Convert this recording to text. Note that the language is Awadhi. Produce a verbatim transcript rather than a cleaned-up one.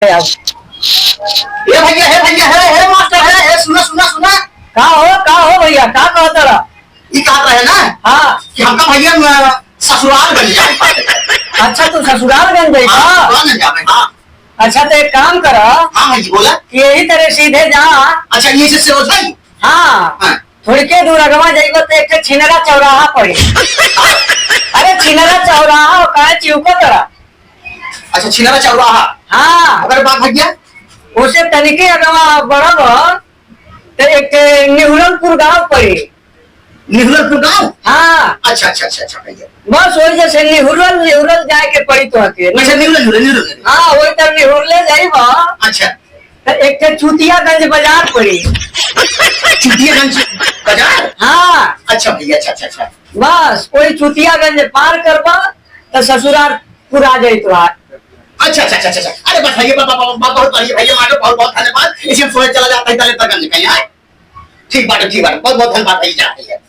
ए भैया, हे भैया, हे, हे मास्टर, हे, हे, सुना, सुना, सुना। का हो, का हो भैया, का कहत रहा? ई कहत रहे ना हाँ। कि हमका भैया, अ, ससुरालगंज जाए। अच्छा, तू ससुरालगंज जाई हाँ, का? ससुरालगंज जाए, हाँ। अच्छा, तो एक काम कर। हाँ भाई जी, बोला। यही तरह सीधे जा। अच्छा, ये से, से हो जाई? हाँ। हाँ। थोड़के दूर अगवा जाइबो तो एक ठे छिनरा चौराहा पड़ी। अरे छिनरा चौराहा, काहे चिउकत रहा? अच्छा, छिनरा चौराहा। हाँ। अगर बात भैया? उसे तनिके अगवा बढ़ब तो एक ठे निहुरलपुर गांव पड़ी। निहुरलपुर गांव? हाँ। अच्छा, अच्छा, अच्छा, अच्छा, भैया। बस वही जैसे निहुरल, निहुरल जाए के पड़ी तो हके। अच्छा, निहुरल, निहुरल, निहुरल। हाँ, वही तर निहुरले जाइबो। अच्छा। तो एक ठे चुतियागंज बाजार पड़ी। चुतियागंज बाजार? हाँ। अच्छा भैया, अच्छा, अच्छा, अच्छा। बस, वही चुतियागंज पार करबा, तो ससुरालपुर आ जाई तो। अच्छा, अच्छा, अच्छा, अच्छा, अच्छा। अरे बस भैया, बा-, बा-, बा-, बहुत बढ़िया भैया, मारो बहुत, बहुत धन्यवाद। इसी हम सोए चला जाता है, दलितगंज का यहाँ। ठीक बात, ठीक बात, बहुत, बहुत धन्यवाद भैया, जाते हैं।